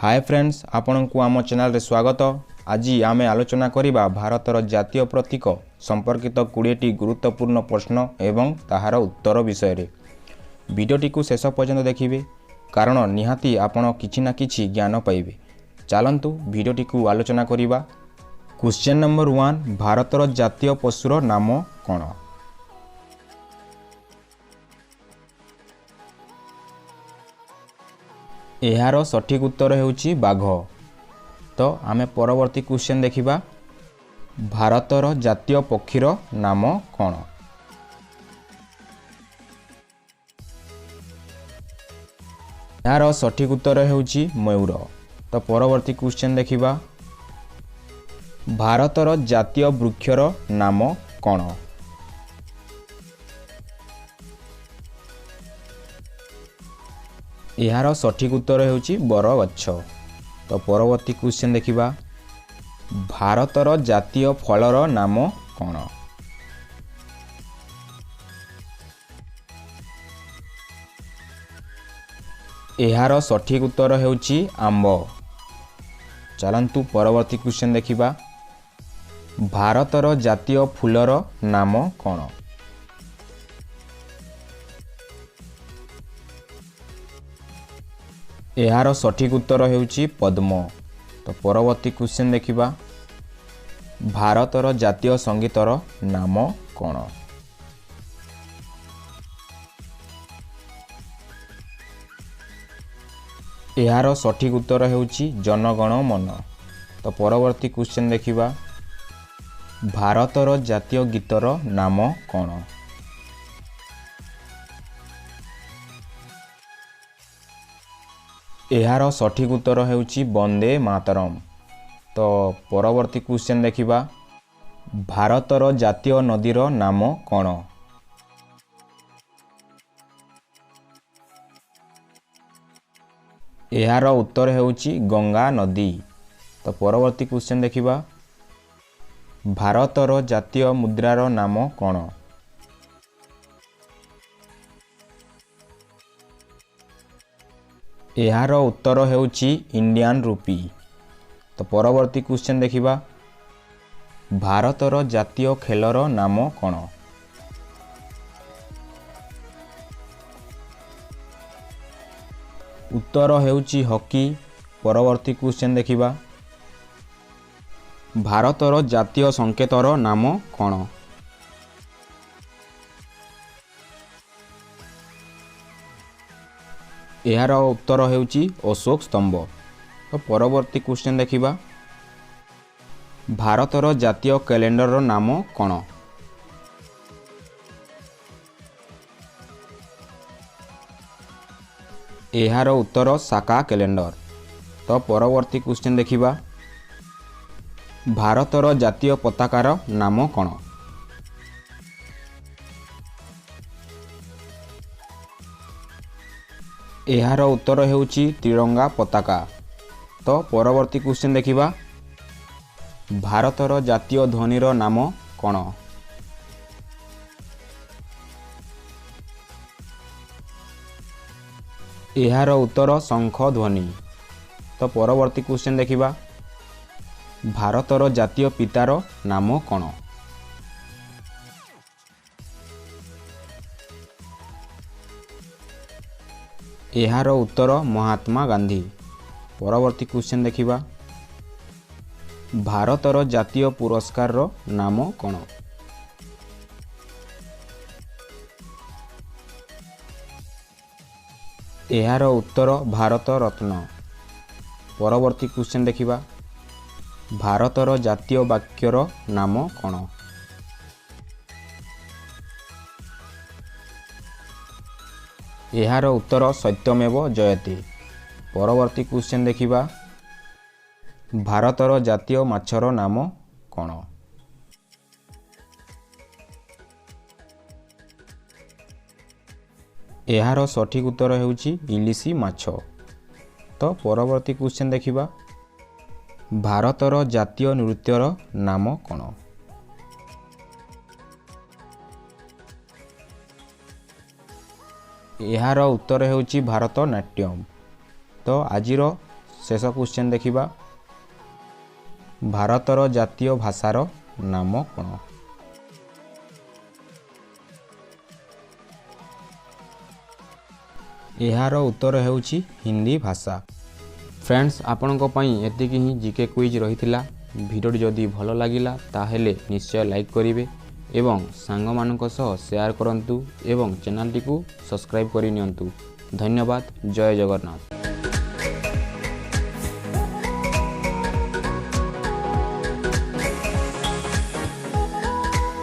ହାଏ friends, ଆପଣଙ୍କୁ ଆମ ଚ୍ୟାନେଲରେ ସ୍ୱାଗତ। ଆଜି ଆମେ ଆଲୋଚନା କରିବା ଭାରତର ଜାତୀୟ ପ୍ରତୀକ ସମ୍ପର୍କିତ 20ଟି ଗୁରୁତ୍ୱପୂର୍ଣ୍ଣ ପ୍ରଶ୍ନ ଏବଂ ତାହାର ଉତ୍ତର ବିଷୟରେ। ଭିଡ଼ିଓଟିକୁ ଶେଷ ପର୍ଯ୍ୟନ୍ତ ଦେଖିବେ, କାରଣ ନିହାତି ଆପଣ କିଛି ନା କିଛି ଜ୍ଞାନ ପାଇବେ। ଚାଲନ୍ତୁ ଭିଡ଼ିଓଟିକୁ ଆଲୋଚନା କରିବା। କ୍ୱେଶ୍ଚନ୍ ନମ୍ବର 1, ଭାରତର ଜାତୀୟ ପଶୁର ନାମ କ'ଣ? ଏହାର ସଠିକ୍ ଉତ୍ତର ହେଉଛି ବାଘ। ତ ଆମେ ପରବର୍ତ୍ତୀ କ୍ୱେଶ୍ଚନ୍ ଦେଖିବା। ଭାରତର ଜାତୀୟ ପକ୍ଷୀର ନାମ କ'ଣ? ଏହାର ସଠିକ୍ ଉତ୍ତର ହେଉଛି ମୟୂର। ତ ପରବର୍ତ୍ତୀ କ୍ୱେଶ୍ଚନ୍ ଦେଖିବା। ଭାରତର ଜାତୀୟ ବୃକ୍ଷର ନାମ କ'ଣ? ଏହାର ସଠିକ୍ ଉତ୍ତର ହେଉଛି ବରଗଛ। ତ ପରବର୍ତ୍ତୀ କ୍ୱେଶ୍ଚନ୍ ଦେଖିବା। ଭାରତର ଜାତୀୟ ଫଳର ନାମ କ'ଣ? ଏହାର ସଠିକ୍ ଉତ୍ତର ହେଉଛି ଆମ୍ବ। ଚାଲନ୍ତୁ ପରବର୍ତ୍ତୀ କ୍ୱେଶ୍ଚନ୍ ଦେଖିବା। ଭାରତର ଜାତୀୟ ଫୁଲର ନାମ କ'ଣ? ଏହାର ସଠିକ୍ ଉତ୍ତର ହେଉଛି ପଦ୍ମ। ତ ପରବର୍ତ୍ତୀ କ୍ୱେଶ୍ଚନ୍ ଦେଖିବା। ଭାରତର ଜାତୀୟ ସଙ୍ଗୀତର ନାମ କ'ଣ? ଏହାର ସଠିକ୍ ଉତ୍ତର ହେଉଛି ଜନଗଣ ମନ। ତ ପରବର୍ତ୍ତୀ କ୍ୱେଶ୍ଚନ୍ ଦେଖିବା। ଭାରତର ଜାତୀୟ ଗୀତର ନାମ କ'ଣ? ଏହାର ସଠିକ୍ ଉତ୍ତର ହେଉଛି ବନ୍ଦେ ମାତରମ୍। ତ ପରବର୍ତ୍ତୀ କ୍ୱେଶ୍ଚନ୍ ଦେଖିବା। ଭାରତର ଜାତୀୟ ନଦୀର ନାମ କ'ଣ? ଏହାର ଉତ୍ତର ହେଉଛି ଗଙ୍ଗା ନଦୀ। ତ ପରବର୍ତ୍ତୀ କ୍ୱେଶ୍ଚନ୍ ଦେଖିବା। ଭାରତର ଜାତୀୟ ମୁଦ୍ରାର ନାମ କ'ଣ? ଏହାର ଉତ୍ତର ହେଉଛି ଇଣ୍ଡିଆନ୍ ରୁପି। ତ ପରବର୍ତ୍ତୀ କ୍ୱେଶ୍ଚନ୍ ଦେଖିବା। ଭାରତର ଜାତୀୟ ଖେଳର ନାମ କ'ଣ? ଉତ୍ତର ହେଉଛି ହକି। ପରବର୍ତ୍ତୀ କ୍ୱେଶ୍ଚନ୍ ଦେଖିବା। ଭାରତର ଜାତୀୟ ସଂକେତର ନାମ କ'ଣ? ଏହାର ଉତ୍ତର ହେଉଛି ଅଶୋକ ସ୍ତମ୍ଭ। ତ ପରବର୍ତ୍ତୀ କ୍ୱେଶ୍ଚନ୍ ଦେଖିବା। ଭାରତର ଜାତୀୟ କ୍ୟାଲେଣ୍ଡରର ନାମ କ'ଣ? ଏହାର ଉତ୍ତର ସାକା କ୍ୟାଲେଣ୍ଡର। ତ ପରବର୍ତ୍ତୀ କ୍ୱେଶ୍ଚନ୍ ଦେଖିବା। ଭାରତର ଜାତୀୟ ପତାକାର ନାମ କ'ଣ? ଏହାର ଉତ୍ତର ହେଉଛି ତ୍ରିରଙ୍ଗା ପତାକା। ତ ପରବର୍ତ୍ତୀ କ୍ୱେଶ୍ଚନ୍ ଦେଖିବା। ଭାରତର ଜାତୀୟ ଧ୍ୱନିର ନାମ କ'ଣ? ଏହାର ଉତ୍ତର ଶଙ୍ଖ ଧ୍ୱନି। ତ ପରବର୍ତ୍ତୀ କ୍ୱେଶ୍ଚନ୍ ଦେଖିବା। ଭାରତର ଜାତୀୟ ପିତାର ନାମ କ'ଣ? ଏହାର ଉତ୍ତର ମହାତ୍ମା ଗାନ୍ଧୀ। ପରବର୍ତ୍ତୀ କ୍ୱେଶ୍ଚନ୍ ଦେଖିବା। ଭାରତର ଜାତୀୟ ପୁରସ୍କାରର ନାମ କ'ଣ? ଏହାର ଉତ୍ତର ଭାରତ ରତ୍ନ। ପରବର୍ତ୍ତୀ କ୍ୱେଶ୍ଚନ୍ ଦେଖିବା। ଭାରତର ଜାତୀୟ ବାକ୍ୟର ନାମ କ'ଣ? ଏହାର ଉତ୍ତର ସତ୍ୟମେବ ଜୟତେ। ପରବର୍ତ୍ତୀ କ୍ୱେଶ୍ଚନ୍ ଦେଖିବା। ଭାରତର ଜାତୀୟ ମାଛର ନାମ କ'ଣ? ଏହାର ସଠିକ୍ ଉତ୍ତର ହେଉଛି ଇଲିଶି ମାଛ। ତ ପରବର୍ତ୍ତୀ କ୍ୱେଶ୍ଚନ୍ ଦେଖିବା। ଭାରତର ଜାତୀୟ ନୃତ୍ୟର ନାମ କ'ଣ? ଏହାର ଉତ୍ତର ହେଉଛି ଭାରତନାଟ୍ୟମ। ତ ଆଜିର ଶେଷ କ୍ୱେଶ୍ଚନ୍ ଦେଖିବା, ଭାରତର ଜାତୀୟ ଭାଷାର ନାମ କ'ଣ? ଏହାର ଉତ୍ତର ହେଉଛି ହିନ୍ଦୀ ଭାଷା। ଫ୍ରେଣ୍ଡସ୍, ଆପଣଙ୍କ ପାଇଁ ଏତିକି ହିଁ ଜିକେ କୁଇଜ୍ ରହିଥିଲା। ଭିଡ଼ିଓଟି ଯଦି ଭଲ ଲାଗିଲା ତାହେଲେ ନିଶ୍ଚୟ ଲାଇକ୍ କରିବେ ଏବଂ ସାଙ୍ଗମାନଙ୍କ ସହ ସେୟାର କରନ୍ତୁ ଏବଂ ଚ୍ୟାନେଲଟିକୁ ସବସ୍କ୍ରାଇବ୍ କରିନିଅନ୍ତୁ। ଧନ୍ୟବାଦ। ଜୟ ଜଗନ୍ନାଥ।